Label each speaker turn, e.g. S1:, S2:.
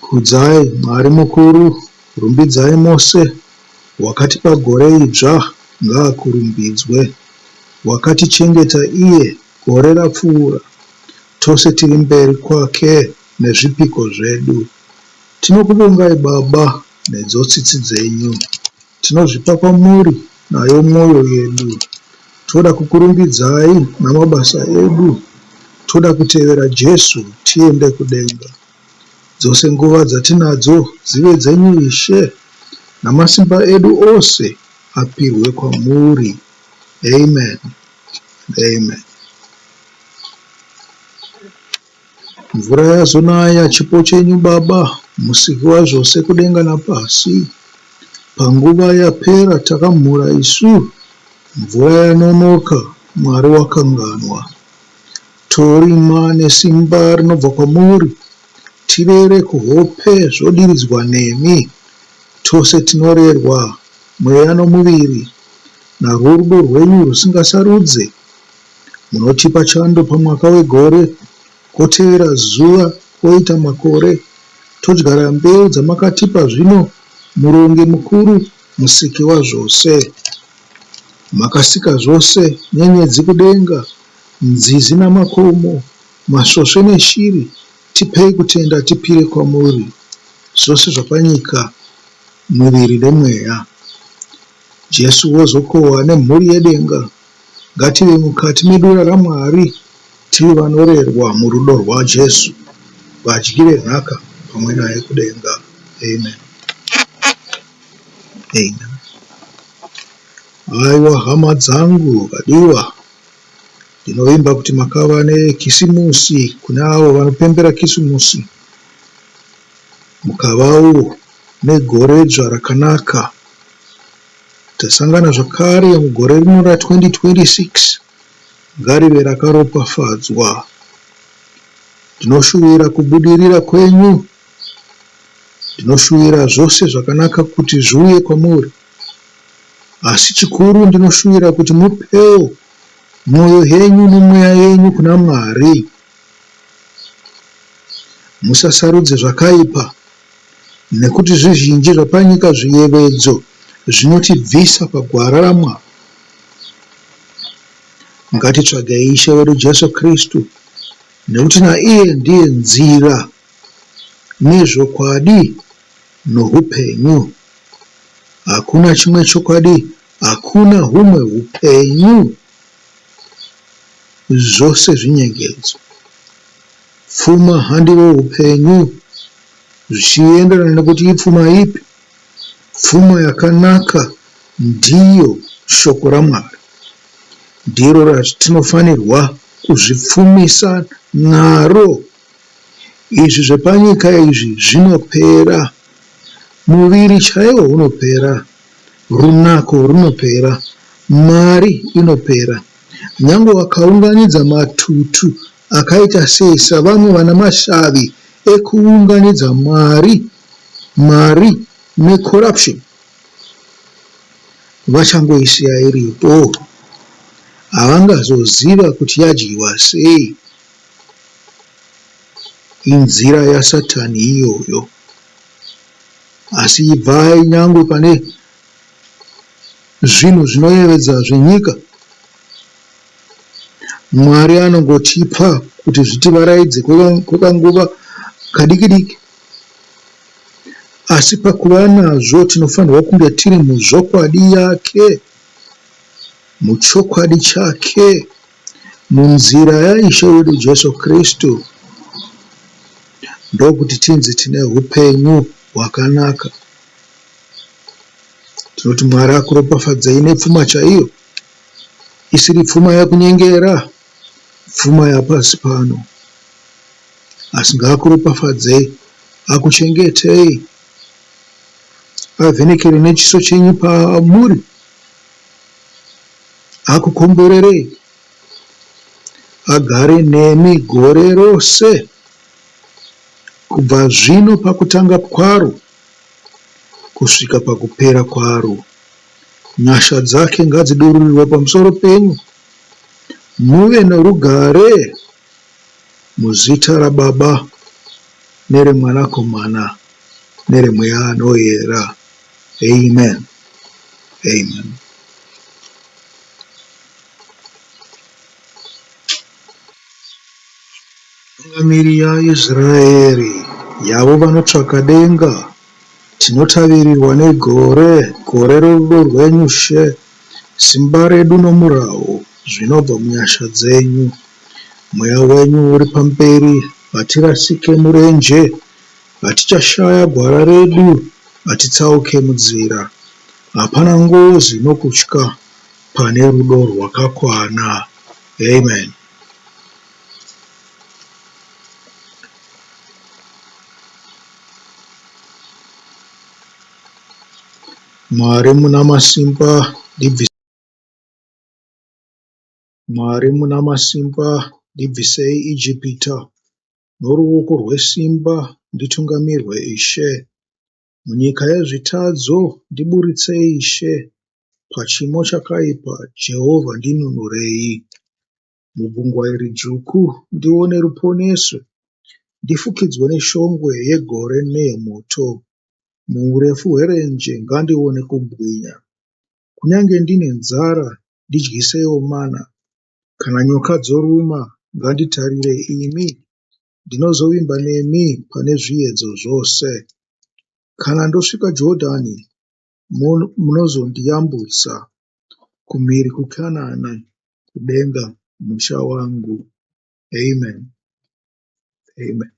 S1: Kudzai Mwari mukuru, rumbidzai mose, wakatipa gore idzva ngaakurumbidzwe. Wakatichengeta iye gore rapfuura, tose tiri mberi kwake nezvipiko zvedu. Tinokuvongai Baba nedzo tsitsi dzenyu. Tinozvipa kwamuri nayo mwoyo yedu. Toda kukurumbidzai namabasa edu. Toda kutevera Jesu tiende kudenga. Dzose nguva dzatinadzo dzive dzenyu Ishe, namasimba edu ose apirwe kwamuri. Amen and amen. Mvura yazonaya chipo chenyu Baba, Musiki wazvose kudenga napasi. Panguva yapera takamhura isu, mvura yanonoka Mwari wakanganwa. Torima nesimba rinobva kwamuri, tirere kuhope zvodiridzwa nemi. Tose tinorerwa, mweya nomuviri, narwo rudo rwenyu rusingasarudze. Munotipa chando pamwaka wegore, kotevera zuva kwoita makore. Todyara mbeu dzamakatipa zvino, Murongi mukuru, Musiki wazvose. Makasika zvose, nyenyedzi kudenga, nzizi namakomo, masvosve neshiri, tipei kutenda tipire kwamuri, zvose zvapanyika, muviri nemweya. Jesu wozokohwa nemhuri yedenga, Ngative mukati medura raMwari, tive vanorerwa murudo rwaJesu, vadyi venhaka pamwe naye kudenga. Amen. Amen. Haiwa hama dzangu vadiwa, ndinovimba kuti makava neKisimusi kune avo vanopembera Kisimusi, mukavawo negoredzva rakanaka. Tasangana zvakare mugore rino ra 2026, ngarive rakaropafadzwa. Ndinoshuvira kubudirira kwenyu, ndinoshuvira zvose zvakanaka kuti zviuye kwamuri. Asi chikuru ndinoshuvira kuti mupewo mwoyo yenyu nemweya yenyu kuna Mwari. Musasarudze zvakaipa, Nekuti zvizhinji zvapanyika zviyevedzo zvinotibvisa pagwara raMwari. Ngatitsvagei Ishe wedu Jesu Kristu, nekuti naiye ndiye nzira, nezvokwadi, nohupenyu. Hakuna chimwe chokwadi, hakuna humwe hupenyu, zvose zvinyengedzo. Pfuma handiwo hupenyu zvichienderana nekuti ipfuma ipi. Pfuma yakanaka ndiyo shoko raMwari. Ndiro ratinofanirwa kuzvipfumisa naro. Izvi zvepanyika izvi zvinopera. Muviri chaiwo unopera. Runako runopera. Mari inopera. Nyangwe wakaunganidza matutu akaita sei savamwe vana mashavi ekuunganidza mari mari necorruption vachangoisiya iripo havangazoziva kuti yadyiwa sei inzira yasatani iyoyo asi ibvai nyangwe pane zvinhu zvinoyevedza zvenyika Mwari anongotipa kuti zvitivaraidze kwekanguva kadiki-diki. Asi pakuva nazvo tinofanirwa kunge tiri muzvokwadi yake, muchokwadi chake, munzira yaIshe wedu Jesu Kristu, ndokuti tinzi tine hupenyu hwakanaka. Tinoti Mwari akuropafadzei nepfuma chaiyo. Isiri pfuma yekunyengera, pfuma yapasi pano. Asi ngaakuropafadzei, akuchengetei, avhenekere nechiso chenyu pamuri, akukomborerei, agare nemi gore rose, kubva zvino pakutanga kwaro kusvika pakupera kwaro. Nyasha dzake ngadzidururirwe pamusoro penyu, muve norugare muzita raBaba nereMwanakomana. nereMweya Anoyera. Amen. Amen. Tungamiri yaIsraeri, yavo vanotsvaka denga, tinotavirirwa negore, gore rorudo rwenyu, She. Simba redu nomurau zvinobva munyasha dzenyu. Mweya wenyu uri pamberi, hatirasike murenje, hatichashaya gwara redu, hatitsauke munzira. Hapana ngozi nokutya pane rudo rwakakwana. Amen. Mwari muna masimba ndibvisei Mwari muna masimba ndibvisei Ijipita noruoko rwesimba nditungamirwe Ishe. Munyika yezvitadzo ndiburitsei Ishe pachimo chakaipa Jehovha ndinunurei. Mugungwa iri dzvuku ndione ruponeso ndifukidzwe neshongwe yegore neyemoto. Muurefu hwerenje ngandione kubwinya. Kunyange ndine nzara ndidyiseiwo mana. Kana nyoka dzoruma nganditarire imi. Ndinozovimba nemi pane zviedzo zvose. Kana ndosvika Jodhani munozondiyambutsa kumhiri kuKanani kudenga musha wangu. Amen. Amen.